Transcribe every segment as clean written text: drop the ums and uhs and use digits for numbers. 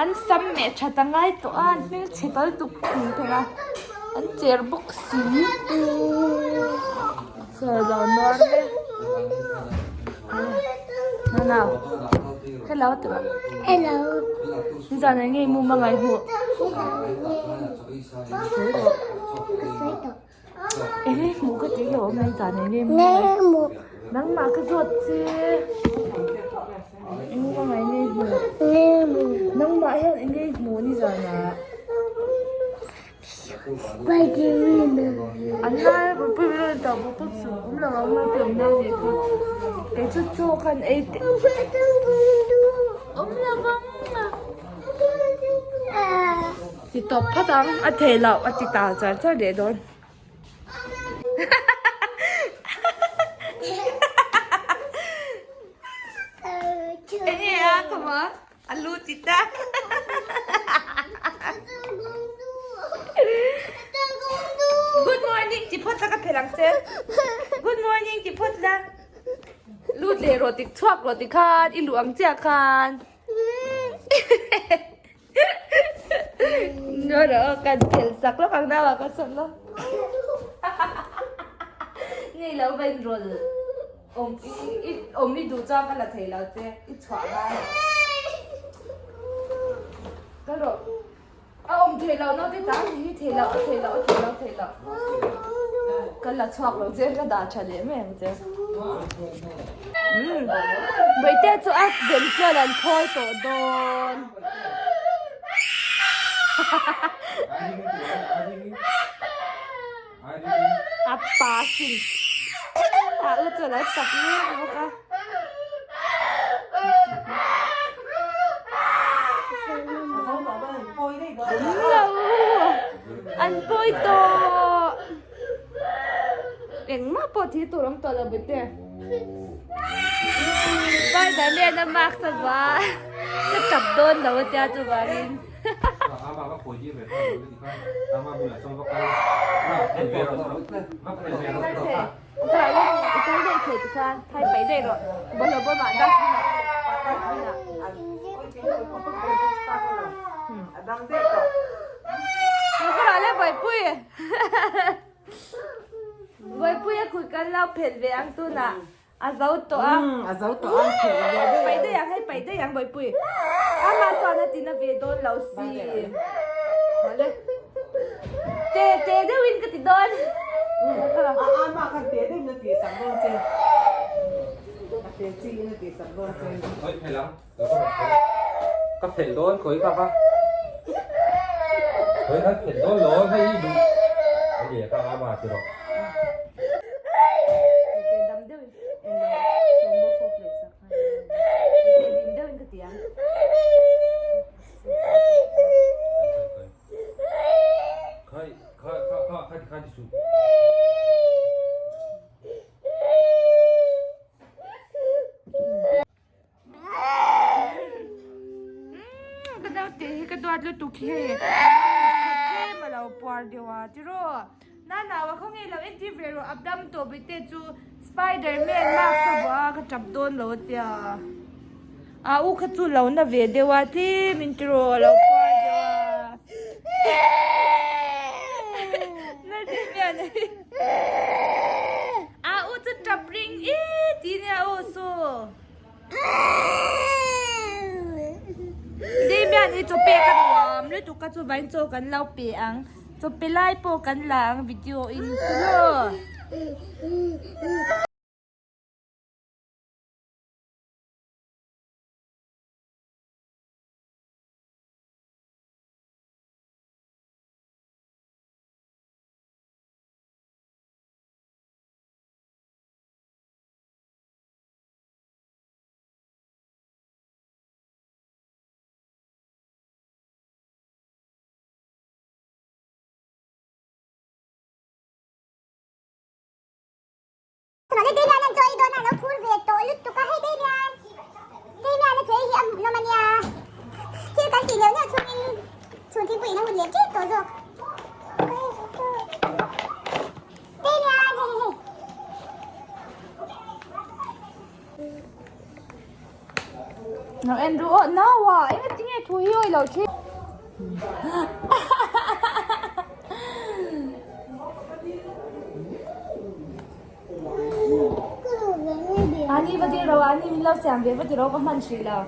An sam meh that a ngai tawh a, an hmelchhe kal tuk thung thei a, an cher bawk si. Sawi lo nuar mek. Nana, hello ti rawh. Hello. Nizan ah nge mum a ngai hmuh? Sawi rawh. Sawi tawh. Eng nge hmuh ka tih loh awm a nizan ah nge mum a ngai hmuh. Nangmah ka zawt che. Eng nge ngai nge hmuh? Nge hmuh. Nangmah hian eng nge hmuh nizan ah? Spiderman. An lai pui pui vel tawh bawk pawp chu awm lo ang a ti awm na nih kha. Kei chu chaw khan ei teh. Awm lo vang a. Ti tawp phawt ang a thei loh a ti ta char char leh dawn. Enge a khawma a lu ti ta. Good morning ti phawt la ka phel ang che. Good morning ti phawt la. Lut leh rawh ti chhuak rawh ti khan i luh ang chiah khan. No no kan phel sak lawk ang nau ah ka sawn lo. Nei lo va in rawl awm i awm i duh chuan ka la thei lo che i chhuah ngai. Kal rawh. A awm thei lo naute ta ni hi thei lo a thei lo a thei lo thei lo. Ka la chhuak lo che ka dah tha leh mai ang che. Umm Bawihte chu a ben chuan an khawi tawh dawn. A pa sin a u chu a lo chak mek bawk a. An pawi tawh. Engmah pawh thil tur awm tawh lo bete. Spiderman a mask a va ka tap dawn lo a tia chuvangin. Buaipui a kut kan lo phelh ve ang tunah a zo tawh a. A zo tawh a, phelh ve daih. Paih daih ang hei paih daih ang Buaipui. Amah chuan a tina ve dawn lo si. Te te deuhin ka ti dawn. Amah khan te deuhin a tih sak dawn che. A te chiin a tih sak dawn che. Khawi phelh ang. Ka phelh dawn khawi kha kha. Khawi kha phelh dawn lo hei i duh. A nia kha ama ti rawh. Khai kha kha kha kha ti kha ti su. Ka naute hi ka duat lutuk hi hei khat tlem a lo puar deuh a tiraw nanaua khaw nge lo entir ve rawh a dam tawh bete chu spiderman mask a vuah a ka tap dawn lo a tia a u kha chu lo na ve deuh a tlem in tiraw a lo puar deuh a a u chu tap ring i ti nia u su. Damian hi chaw pek a nuam lutuk a chuvain chaw kan lo pe ang chaw pe lai pawh kan la ang video in tiraw. Chuan Damian an chaw ei dawn a lo phur ve tawh lutuk a, hei Damian, Damian a chaw ei hi a hmuhnawm a nia, thil kan tih neuh neuh chhungin chhun thingpui in a hun leh tep tawh zawk. Damian hei hei hei. Lo en ru aw naua engatinge thu hi awi lo thin. Ani va dil ro ani min lo siam ve va ti ro ka hman hrih lo.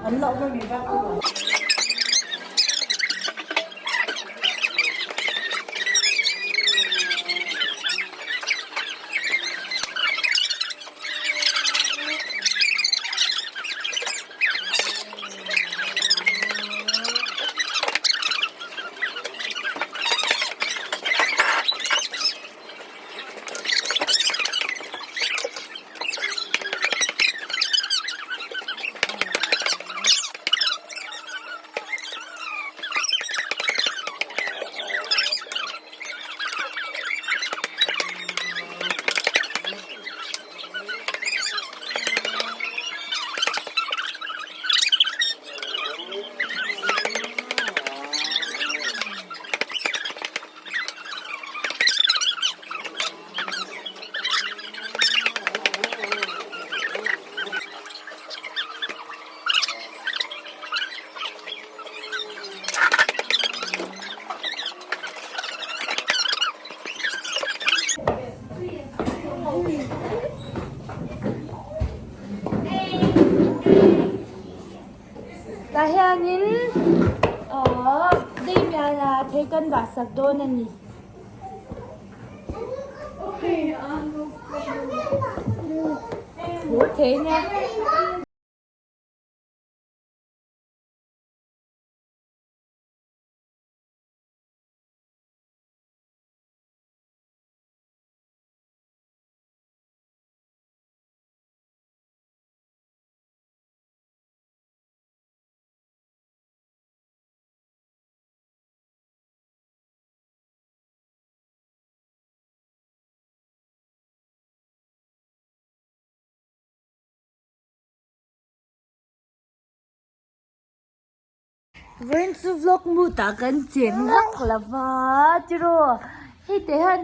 An loh va mi vak a. Tah hianin ahh Damian-a thei kan dah sak dawn a ni. Phur thei nia. Vawiin chu vlog mood ah kan cheng vak lo va tiraw hei teh hian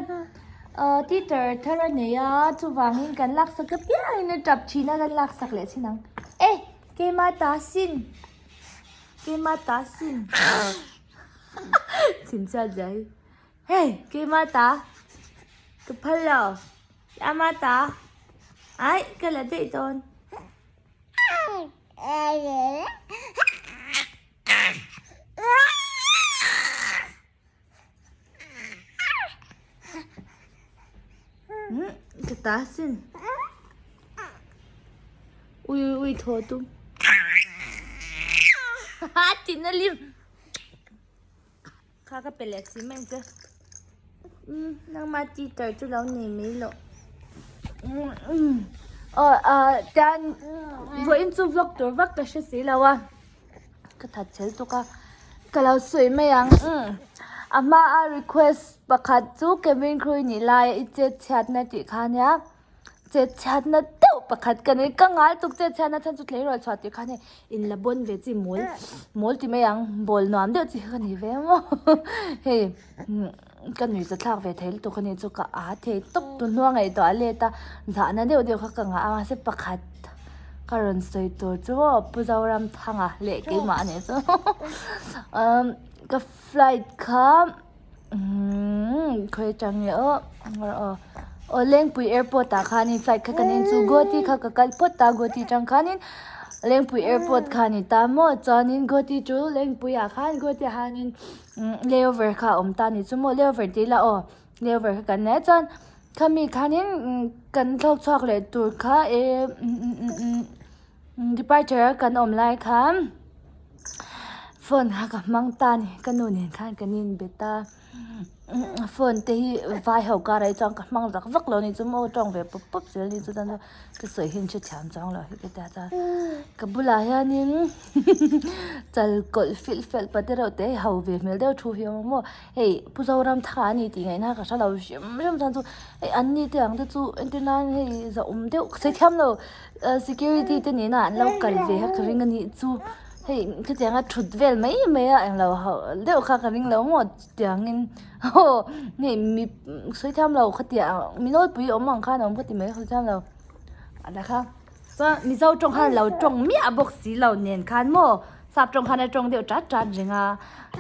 ahh teacher thar a nei a chuvangin kan laksak apiangin a tap thin a kan laksak leh thin ang e keima ta sin keima ta sin thinchhiat zia hi hei keima ta ka phal lo keima ta aih ka la daih dawn. Ka ta sin ui ui ui thaw tum tin a lim kha ka pe leh si mai ang che nangma teacher chu lo nei mai loh aw ah tian vawiin chu vlog tur vak ka hre si lo a ka that chhel tuk a ka lo sawi mai ang a hma a request pakhat chu cabin crew nih lai a i chet chhiatna tih kha ania Chet chhiatna deuh pakhat ka nei ka ngai tuk chet chhiatna chhan chu tleirawl chhuah tih khan hei in la bawn ve chi mawl mawl ti mai ang bawl nuam deuh chi ka ni ve maw hei ka nui za thlak ve thei lutuk a ni chu ka a thei tawp tu hnua ngaihtuah a let a zahna deuh deuh kha ka ngah a mahse pakhat ka rawn sawi tur chu maw Pu Zoramthanga leh keimah a nih chu ka flight kha. Umm khawi atang nge aw aw aw Lengpui airport ah khanin flight kha kan en chu Guwahati kha ka kal phawt a Guwahati atang khanin Lengpui airport kha a ni ta maw chuanin Guwahati chu Lengpui ah khan Guwahati ah hianin layover kha a awm ta a ni chu maw layover tih ila aw layover kha kan nei a chuan khami khanin kan thlawk chhuak leh tur kha eh Departure a kan awm lai khan phone kha ka hmang ta a ni ka nu nen khan kan inbet a phone te hi vai ho karah hi chuan ka hmang vak vak lo a ni chu maw tawng ve pawp pawp zel a ni chu chuan ka sawi hi an hrethiam chuang lo hi ka tia chuan ka bulah hianin chal kawlh filh felh pah te reuh te ho ve hmel deuh thu hi a awm a maw hei Pu Zoramthanga a ni tih ngaihna ka hre lo hrim hrim chuan chu hei an ni te ang te chu entir nan hei zahawm deuh ka sawi thiam lo. Security te nena an lo kal ve a ka ring a nih chu. Hei khitianga thut vel mai mai a englo hauh deuh kha ka ring lo maw chutiangin aw hei mi sawi thiam lo khatiang mi nawlpui awm ang khan a awm ka ti mai sawi thiam lo a la kha chuan mizo tawng khan a lo tawng miah bawk si lo nen khan maw sap tawng khan a tawng deuh chat chat reng a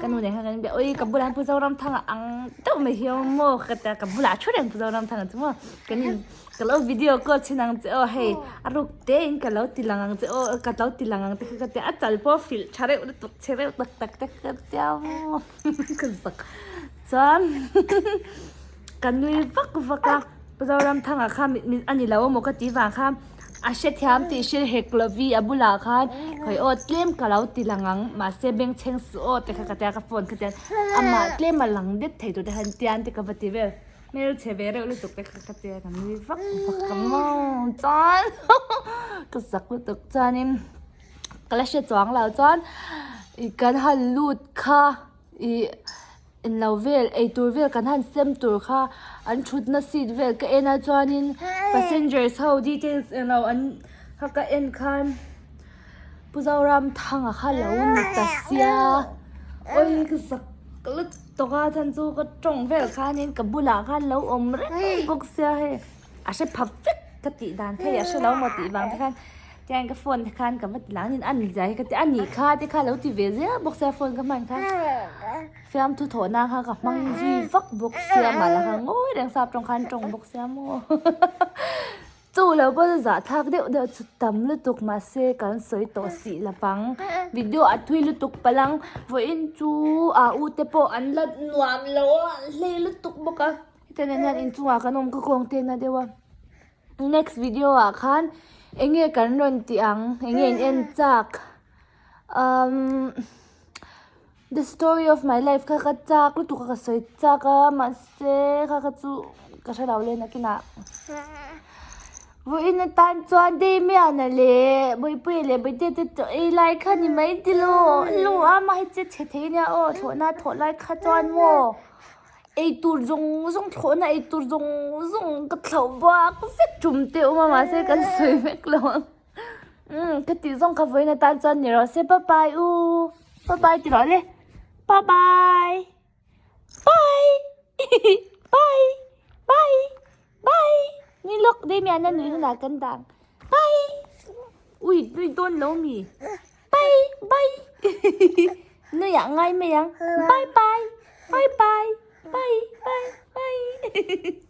ka nu nen khan kan inbiak ui ka bulah hian pu Zoramthanga ang deuh mai hi a awm maw ka ti a ka bulah a thu reng pu Zoramthanga chu maw kan in. Ka lo video call chhin ang che aw hei a ruk te in ka lo ti lang ang che aw ka lo ti lang ang te kha ka tia a chal pawh filh tha reuh lutuk che reuh tak tak te kha ka tia maw ka zak chuan ka nui vak vak a Pu Zoramthanga kha a ni lo amaw ka tih vang khan a hrethiam tih hre hek lovi a bulah khan khawi aw tlem ka lo ti lang ang mahse bengchheng suh aw te kha ka tia ka phone kha tian amah tlem a lang det thei tur te khan tian te ka va ti vel. Hmel chhe ve reuh lutuk te kha ka tia ka nui vak vak ka maw chuan ka zak lutuk chuanin ka la hre chuang lo chuan ih kan han lut kha ih englo vel eitur vel kan han sem tur kha an thutna seat vel ka en a chuanin passengers ho details englo an kha ka en khan. Pu Zoramthanga kha lo ni ta sia awi ka zak lutuk a chhan chu ka tawng vel khanin ka bulah khan lo awm reng bawk sia hei a hre pha vek ka tih dan kha hi a hre lo maw tih vang te khan tiang ka phone te khan ka va ti lang a ni a ni zia hi ka ti a nih kha te kha lo ti ve zel bawk sia phone ka hman khan fiamthu thawh nan khan ka hmang zui vak bawk sia mahla kha ngawi reng sap tawng khan tawng bawk sia maw. Chu lo pawh chu zahthlak deuh deuh chu tam lutuk mahse kan sawi tawh sih lo vang video a thui lutuk palh ang vawiin chu ah u te pawh an la nuam lo a an hlei lutuk bawk a hetiang nen hian inchungah kan awm ka kawng te na deuh a next video ah khan eng nge kan rawn tih ang eng nge in en chak umm the story of my life kha ka chak lutuk a ka sawi chak a mahse kha kha chu ka hre lo le nakinah vawiin atan chuan Damian-a leh Bawipuia leh Bawihtea te chaw ei lai kha ni mai tilo lu a mah hi che chhe thei ania aw thlawhna thawh lai kha chuan maw eitur zawng zawng thlawhna eitur zawng zawng ka thlauh bak vek tum te awm a mahse kan sawi vek lo ang. Umm ka tih zawng kha vawiin atan chuan ni rawh se bye bye u bye bye ti rawh le bye bye bye bye bye bye ni lawk Damian a nuih hunah kan dah ang bye ui nui dawn lo mi bye bye nui ah ngai mai ang bye bye bye bye bye bye bye.